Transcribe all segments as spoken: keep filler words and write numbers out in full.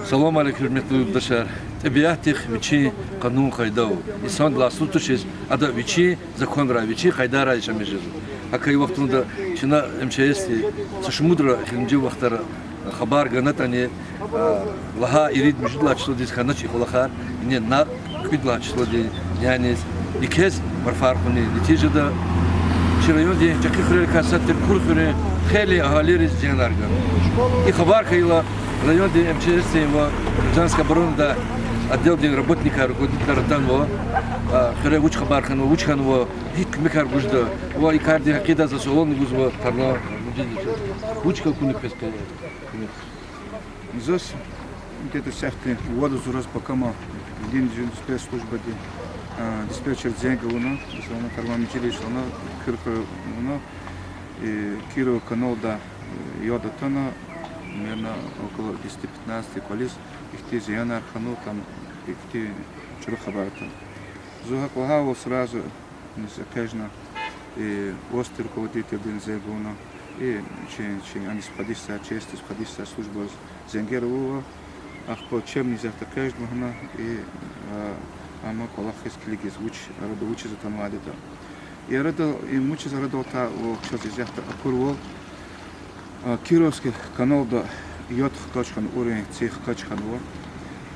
Салам алейкум, гьуьрметлу юлдашар. ТӀебиатдихъ вичин къанун-къайда ава. Инсандилай аслу тушиз, ада вичин законрай, вичин къайдарай яшамиш жезва. ГьакӀ и вахтунда чна М Ч С-ди са шумудра эхиримжи вахтара хабар ганатӀани, а, лагьай ирид-муьжуьд лагьай числодиз хьанач и кӀвалахар, ингье накь кӀуьд лагьай числодин няниз, и квез марфар кьуна. Нетижада чи райондин чӀехи хуьрерикай сад тир Кур хуьруьн хейлин агьалийриз зиянар гана. И хабар хьайила, райондин М Ч С-дин ва гражданская оборонадай отделдин работникар, руководителар атанва, а, хуьре вуч хабар хьанва, вуч хьанва, гьикӀ куьмекар гуз жеда, ва и кардин гьакъида за суални гузва, тарлан муьжуьд лагьай числодиз. Вуч акуна квез къе-, куьмек? Заз где-то сятте вад-зураз пакама вилин жин спецслужбади, а, диспетчер зенг авуна, исана тарлан мичӀи исана, Кур хуьре авуна, э, Кирова каналда, э, яд атана, примерно около десяти-пятнадцати кӀвализ ихьтин зиянар хьанва, там ихьтин чӀуру хабар атана. Зун гьакӀ лагьайвал сразу низ экъечӀна, э, ОСТ-дин руководительдиз зенг авуна, и чи, чи аниз хкведайвал, М Ч С-диз хкведайвал службайриз зенгер авуна, ахпа чебни исятда экъечӀна гьана, и, а, амма кӀвалахиз килигиз, вуч арада, вучиз атанвайди ятӀа. И арада, и вучиз арадал атайвал чаз исятда акурвал, а, Кировский каналда яд хкаж хьана, уровень цӀи хкаж хьанва.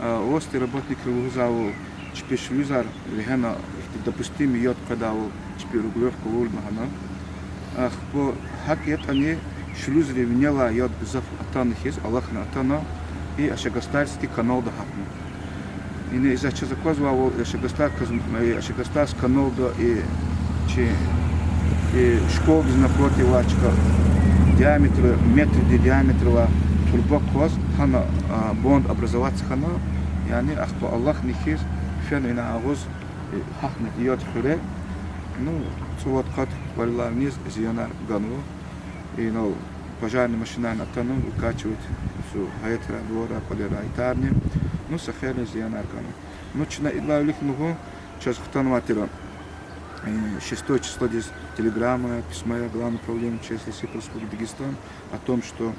А, ОСТ-дин работникри лугьузвайвал, чпи шлюзар вегьена, ихьтин допустимый яд къведайвал, чпи регулировка авурна гьана. Ахпа гьакӀ ятӀани шлюзрин винелай яд гзаф атана хьиз, алахьна атана, и Ашагастальский каналда гьатна. Ина иза чаз аквазвайвал, Ашагасталь каз-, э, Ашагастальский каналда и чи, и школадиз напротив авай чка диаметр, метрдин диаметр авай труба кваз, гьана, а, банд образоваться хьана, яни ахпа алахьна хьиз, фена ина агъуз, э, гьатна яд хуьре, ну, цӀувад къат кӀвалелай виниз зиянар ганва. Инал пожарный машинарни атана, выкачивать, су гьаятра, дворра, кӀвалера итарни, ну, са хейлин зиянар гана. Ну, чна идалай вилик лугьун, чаз хтанвай тир, э, шестой числодиз телеграмма, письмо Главного управления М Ч С России по Республике Дагестан о том, что,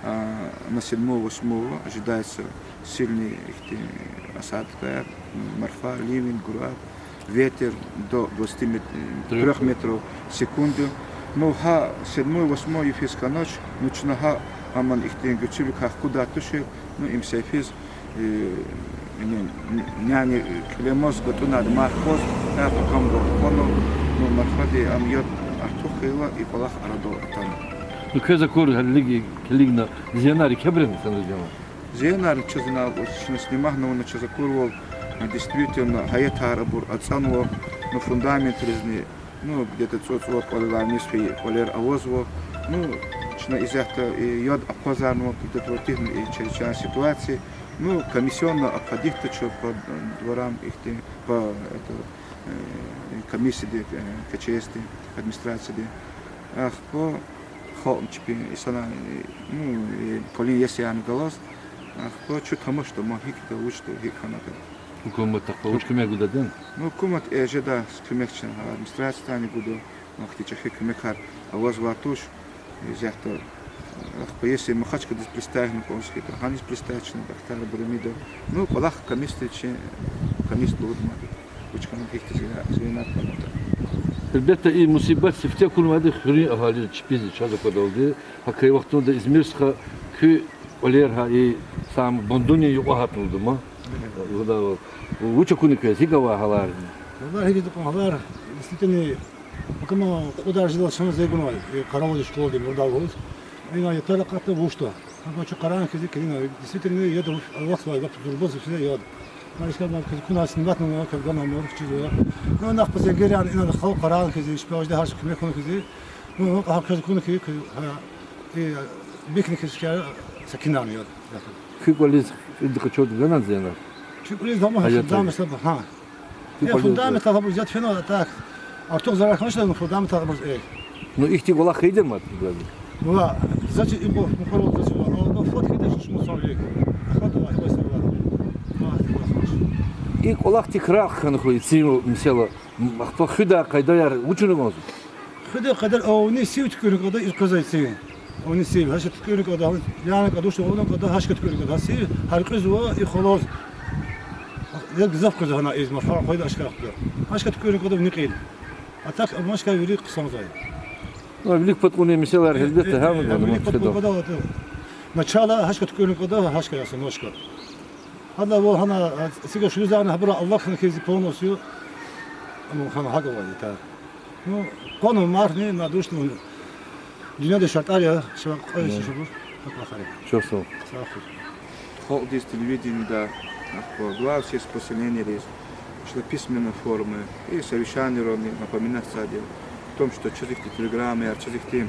а, на седьмого, восьмого ожидается сильный ихьтин осадкаяр, м, марфа, ливень, град, ветер до двадцати мет-, э, трёх метров в секунду. Ну, гьа седьмой, восьмой йифиз хьанач, ну, чна гьа аман ихьтин гуьзчивиликай хкудай тушир, ну, им са йифиз, э, ин, няни кьилемаз гатӀунайди мад кваз, гьа пакамдал хкана, ну, марфади ам яд артух хьайила, и кӀвалах арадал атана. Ну, квез акур гьелелиг килигна, зиянар икӀ хьанва, Александр Джамалович? Зиянар чаз ина, чна сниматьна авуна, чаз акурвал, действительно, гьаятар абур ацӀанва, ну, фундаментаризни, ну, где-то цӀу-, цӀувад кӀвалелай виниз фейи кӀвалер авазва. Ну, чна исятда, э, яд акъвазарнава, предотвратить и чрезвычайной ситуации. Ну, комиссионно обходить тушир по дворам ихьтин, по, это, э, комиссияди, э, К Ч С-ди, администрацияди. Ахпа халкьни чпин исана, э, ну, э, кӀвалин иесиярни галаз, ахпа чун тамашда ма гьикӀ ятӀа, вуч ятӀа, гьикӀ хьанатӀа. Гьукуматдихъ вуч куьмек гудади? Ну, гьукумат, э, жеда куьмек чна, администрациядани гуда, ахьтин чӀехи куьмекар авазвай туш. Исятда, э, ахпа если Махачкъаладиз пристать хьана кӀанзаватӀа, гьаниз пристать хьана, Бахтар Бурамидов. Ну, кӀвалах комиссиядиз чи, комиссиядиз лугьуда ман, вуч хьана, гьихьтин зия-, зиянар хьанатӀа. Гьелбетда, и мусибат сифте акунвайди хуьруьн агьалийриз, чпиз, чаз аквадалди. ГьакӀ хьайи вахтунда Измир стха куь кӀвалер гьа и сам бандунин юкьва гьатнавалда ман. Вуч акуна квез, гьикӀ авай гьалар? Валлагь, гьикӀ ятӀа кьван гьалар, действительно, пакама кьуд-арб йисалай чна зегьме авай, и Къарагъулдин школадин мурдар лугьуз. Ина ятар акъатда, вучда. Гьакӏ чун къарагъна хьиз, килигна, действительно, яд алахъзавай, лап зурба зифизе яд. Ма ишкал ман, куьз куна сниматьна, куьз гана мурх чизва. Ну, нахъ пазенгер яни, ина халкь къарагъна хьиз, шпажда гьар са куьмек авуна хьиз. Ну, ну, гьа куьз куна хьиз, куьз, гьа, и, бихьна хьиз шкер сакинарна яд. Куь кӀвализ, кӀвализ къачуртӀа гана зиянар? Куь кӀвализ гьама гьа, фундамент, гьа. Куь кӀвализ фена, а так. Артух зарар хьанач, ну, фундамент абуруз, э. Ну, ихьтин кӀвалах хьайиди ман, куь кӀвализ? Валлагь, заз чиз ибур, мукьвара заз чиз ва, ну, фот хьайиди шумуд сан вилик. Фот ва, ибур сан ва. Ва, ибур хьанач. И кӀвалах тикрар хьана хьуй, цин месэла. М, ахпа хуьдай къайдаяр вучна кӀанзава? Хуьдай къайдаяр авуни сив туькӀуьрна кӀанда, из къвезвай цин. Гьана сив, гьашка туькӀуьрна кӀанда, яна кӀанда, душ авуна кӀанда, гьашка туькӀуьрна кӀанда, гьа сив гьяркьуьзва и хвалаз. Я гзаф къвезва гьана из, ма гьа къведа ашкарахъ кӀанда. Гьашка туькӀуьрна кӀанда вини кьил. А так, а машка вири хъсанзавай. Ну, вилик пад кьуна месэлаяр гьелбетда, гьа, вилик пад кьуна кӀанда, начало гьашка туькӀуьрна кӀанда, гьашка яса ножка. Гьадавай гьана, а, сига шуьлуьзарна гьабура алахъна хьиз полностью, ну, гьана гьакӀ авайди тар. Ну, къванва марфни, надушни, дуьньяда шартӀар я, шура кьве шабур, гьакӀ ахари. Чухсагъул. Сагъ хьуй. Халкьдиз телевидениеда, ахпа глав сельских поселенийриз, чна письменной форме и совещанийрани напоминать ийизвайди я о том, что чаз ихьтин телеграммаяр, чаз ихьтин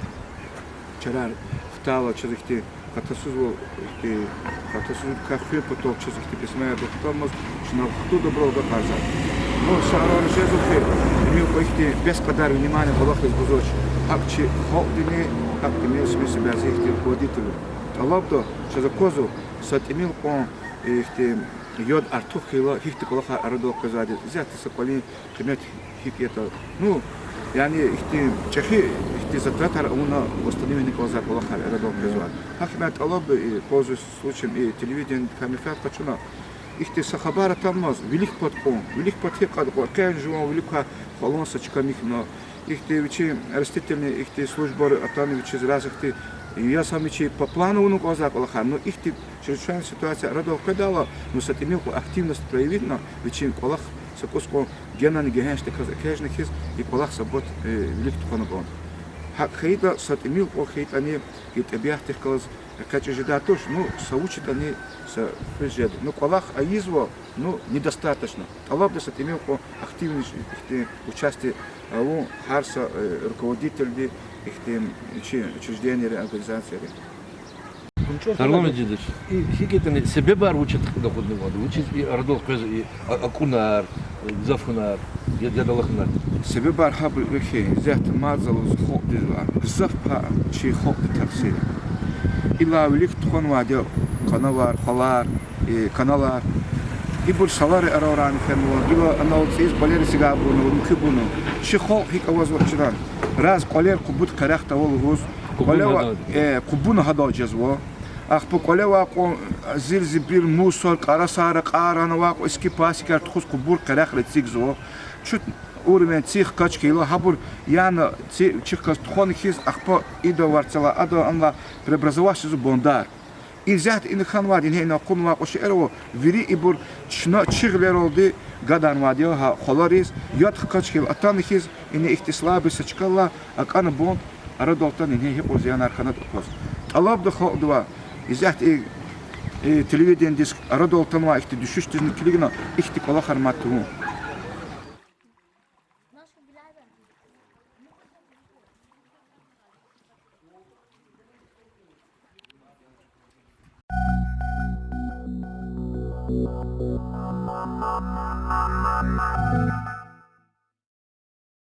чарар хтайла, чаз ихьтин хатасузвал, ихьтин хатасузвал квай хуьн патал чаз ихьтин письмояр хтанмаз, чна хтун добро агакьарзава. Ну, са арада жезва хьи, тӀимил кьван ихьтин бес кьадар внимание кӀвалахриз гузвач. ГьакӀ чи халкьдини, гьакӀ тӀимил сими са бязи ихьтин руководитель. ТӀалабда, чаз аквазва, са тӀимил кьван ихьтин яд артух хьайила, гьихьтин кӀвалахар арадал къвезвайди, исятда са кӀвалин къимет гьикӀ ятӀа. Ну, яни ихьтин чӀехи ихьтин затратар авуна восстановить авуна кӀанзавай кӀвалахар арадал къвезвайди. Гьахьтин тӀалабда, и, пользуясь случаем, и телевидениедикай менфят къачуна, ихьтин са хабар атанмаз, вилик пад кьун, вилик пад гьикӀ кьада кьван, экъечӀна жуван вилик квай хвалан са чка михьна, ихьтин вичин растительный ихьтин службайри атана вичиз разных, я сам вичи по плану авуна кӀанзавай кӀвалахар, ну, ихьтин чрезвычайный ситуация арадал къведайла, ну, са тӀимил кьван активность проявитьна, вичин кӀвалах са кӀус кьван генани гегьеншдаказ экъечӀна хьиз, и кӀвалах са бат, э, вилик тухвана кӀанда. ГьакӀ хьайитӀа, са тӀимил кьван хьайитӀани, и тӀебиатдихъ галаз экъечӀиз жедай туш, ну, са вуч ятӀани, са хуьз жеда. Ну, кӀвалах ийизва, ну, недостаточно. ТӀалабда са тӀимил кьван активный ихьтин участие авун гьар са, э, руководительди, ихьтин чи учреждениейри, организациейри. Тарлан Меджидович, и гьикӀ ятӀани себебар вуч ятӀа акъуднавайди, вучиз и арадал къвезва и а-, акунар, э, гзаф хьунар, я, яд алахъунар? Себебар гьабур я хьи, исятда мад за лугьуз халкьдиз ва гзаф пай чи халкьдин тахсир я. Идалай вилик тухванвайди я къанавар, хвалар, э, каналар. Ибур саларин арарайни фенва, гила анал цӀийиз кӀвалер эцигайбурни ава, муькуьбурни ава. Чи халкь гьикӀ авазва чна, раз кӀвалер къубуд къерехда ава лугьуз, кьулухъ кӀвале ава, гьадал, э, къубуна гьадал жезва. Ахпа кӀвале авай кьван зирзибил, мусор, кӀарасар, кьаран авай кьван эски пасикар тухуз къубур къерехра эцигзава. Чун уровень цихъ качкайла, гьабур яна ци-, цихъ кваз тухвана хьиз, ахпа ида варцелай ада анлай преобразовать жезва бандар. Исятда ина хьанвайди, ингье ина кьунвай кьван шейэр ава, вири ибур чна чи гъилералди гадарнавайди я гьа хвалариз, яд хкаж хьайила атана хьиз, ина ихьтин слабый са чкадилай акӀана банд, арадал атана ингье гьикьван зиянар хьанатӀа акваз. ТӀалабда халкьдивай, исятда и, и телевидениедиз арадал атанвай ихьтин дуьшуьшдизни килигна, ихьтин кӀвалахар мад тавун.